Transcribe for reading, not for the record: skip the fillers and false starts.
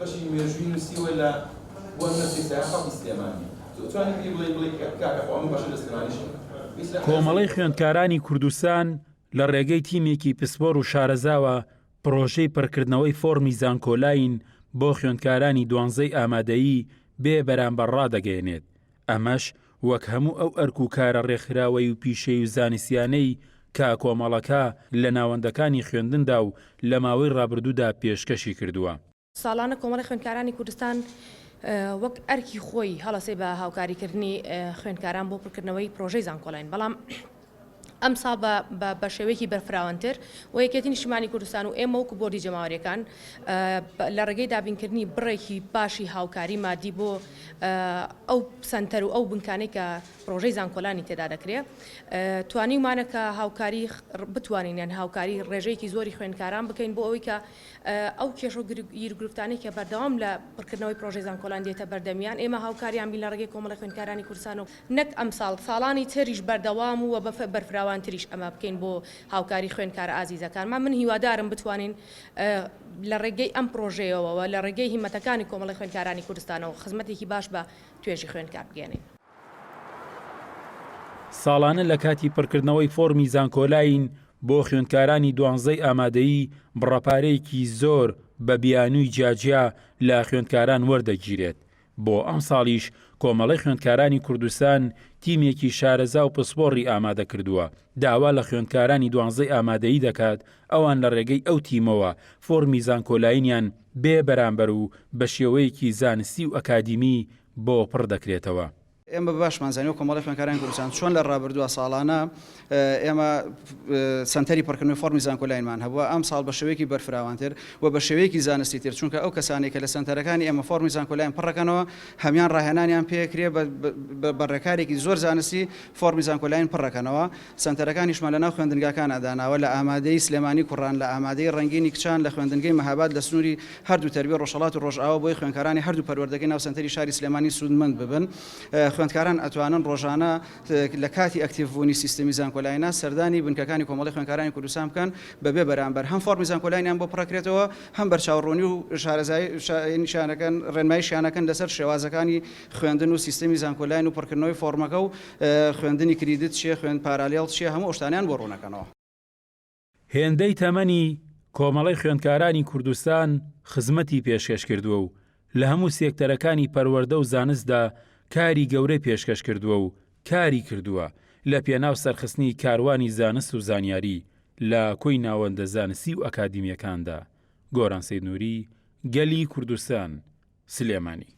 بەشی مێژووی نووسیوە لە بۆ نمونە سەیدسایان خەڵکی سلێمانیە تۆ ئەتوانی پێی بڵێی بڵێی کاکە خۆ ئەمە بەشە لە سلێمانیش هەیە. کۆمەڵەی خوێندکارانی کوردستان لە ڕێگەی تیمێکی پسپۆڕ و شارەزاوە پڕۆژەی پڕکردنەوەی فۆڕمی زانکۆلاین بۆ خوێندکارانی دوانزەی ئامادەیی بێ بەرامبەر ڕادەگەیەنێت، ئەمەش وەک هەموو ئەو ئەرک و کارە ڕێکخراوەیی و پیشەیی و زانستیانەی کە کۆمەڵەکە لە ناوەندەکانی خوێندندا و لە ماوەی ڕابردوودا پێشکەشی کردووە. ساڵانە کۆمەڵی خوێندکارانی کوردستان وەک ئەرکی خۆی هەڵەسێ بە هاوکاریکردنی خوێندکاران بۆ پڕکردنەوەی پرۆژەی زانکۆلاین بەڵام ئەمساڵ بە شێوەیەکی بەرفراوانتر و یەکێتی نیشتیمانی کوردستان و ئێمە وەکو بۆردی جەماوەریەکان لە ڕێگەی دابینکردنی بڕێکی باشی هاوکاری مادی بۆ ئەو سەنتەر و ئەو بنکانەی کە پرۆژەی زانکۆلانی تێدا دەکرێت توانیومانە کە هاوکاری بتوانین یان هاوکاری ڕێژەیەکی زۆری خوێندکاران بکەین بۆ ئەوەی کە ئەو کێشە و گیروگرفتانەی کە بەردەوام لە پڕکردنەوەی پرۆژەی زانکۆلان دێتە بەردەمیان، ئێمە هاوکاریان بین لە ڕێگەی کۆمەڵی خوێندکارانی کوردستان و نەک ئەمساڵ، ساڵانی تریش بەردەوام و بە بەرفراوانتریش ئەمە بکەین بۆ هاوکاری خوێندکارە ئازیزەکانمان. من هیوادارم بتوانین لە ڕێگەی ئەم پرۆژەیەوە و لە ڕێگەی هیمەتەکانی کۆمەڵی خوێندکارانی کوردستانەوە خزمەتێکی باش بە توێژی خوێندکار بگەیەنین. ساڵانە لە کاتی پڕکردنەوەی فۆڕمی زانکۆلاین بۆ خوێندکارانی دوانزەی ئامادەیی بڕە پارەیەکی زۆر بە بیانووی جیاجیا لە خوێندکاران وەردەگیرێت، بۆ ئەمساڵیش کۆمەڵەی خوێندکارانی کوردستان تیمێکی شارەزا و پسپۆڕی ئامادەکردووە، داوا لە خوێندکارانی دوانزەی ئامادەیی دەکات ئەوان لە ڕێگەی ئەو تیمەوە فۆڕمی زانکۆلاینیان بێ بەرامبەر و بە شێوەیەکی زانستی و ئەکادیمی بۆ پڕ دەکرێتەوە. ئێمە بە باشمان زانیوە کۆمەڵی خوێندکارانی کوردستان چۆن لە ڕابردووە ساڵانە ئێمە سەنتەری پڕکردنەوەی فۆڕمی زانکۆلاینمان هەبووە ئەمساڵ بە شێوەیەکی بەرفراوانتر و بە شێوەیەکی زانستی تر چونکە ئەو کەسانەی کە لە سەنتەرەکانی ئێمە فۆڕمی زانکۆلاین پڕەکەنەوە هەمان ڕاهێنانیان پێکرێ بە ڕێکارێکی زۆر زانستی فۆڕمی زانکۆلاین پڕەکەنەوە سەنتەرەکانیشمان لەناو خوێندنگاکانا داناوە، لە ئامادەیی سلێمانی کوڕان، لە ئامادەیی ڕەنگینی کچان، لە خوێندنگەی مەهاباد لە سنووری هەردوو تەربیە ڕۆژهەڵات و ڕۆژئاوا بۆی خوێندکارانی هەردوو پەروەردەگەی ناو سەنتەری شاری سلێمانی سوودمەند ببن. خوێندکاران ئەتوانن ڕۆژانە لە کاتی ئەکتیڤ بوونی سیستمی زانکۆلاینا سەردانی بنکەکانی کۆمەڵەی خوێندکارانی کوردستان بکەن بەبێ بەرامبەر هەم فۆڕمی زانکۆلاینیان بۆ پڕەکرێتەوە هەم بەرچاوڕوونی و شارەزایی شانەکەن ڕێنماییشیانەکەن لەسەر شێوازەکانی خوێندن و سیستمی زانکۆلاین و پڕکردنەوەی فۆڕمەکە و خوێندنی credit چیە، خوێند parallel چیە، هەموو ئەو شتانەیان بۆ ڕوونەکەنەوە. هێندەی تەمەنی کۆمەڵەی خوێندکارانی کوردستان خزمەتی پێشکەش کردووە و لە هەموو سێکتەرەکانی پەروەردە و زانستدا کاری گەورەی پێشکەش کردووە و کاری کردووە لە پێناو سەرخستنی کاروانی زانست و زانیاری لە کۆی ناوەندە زانستی و ئەکادیمیەکاندا. گۆران سەیدنوری، گەلی کوردستان، سلێمانی.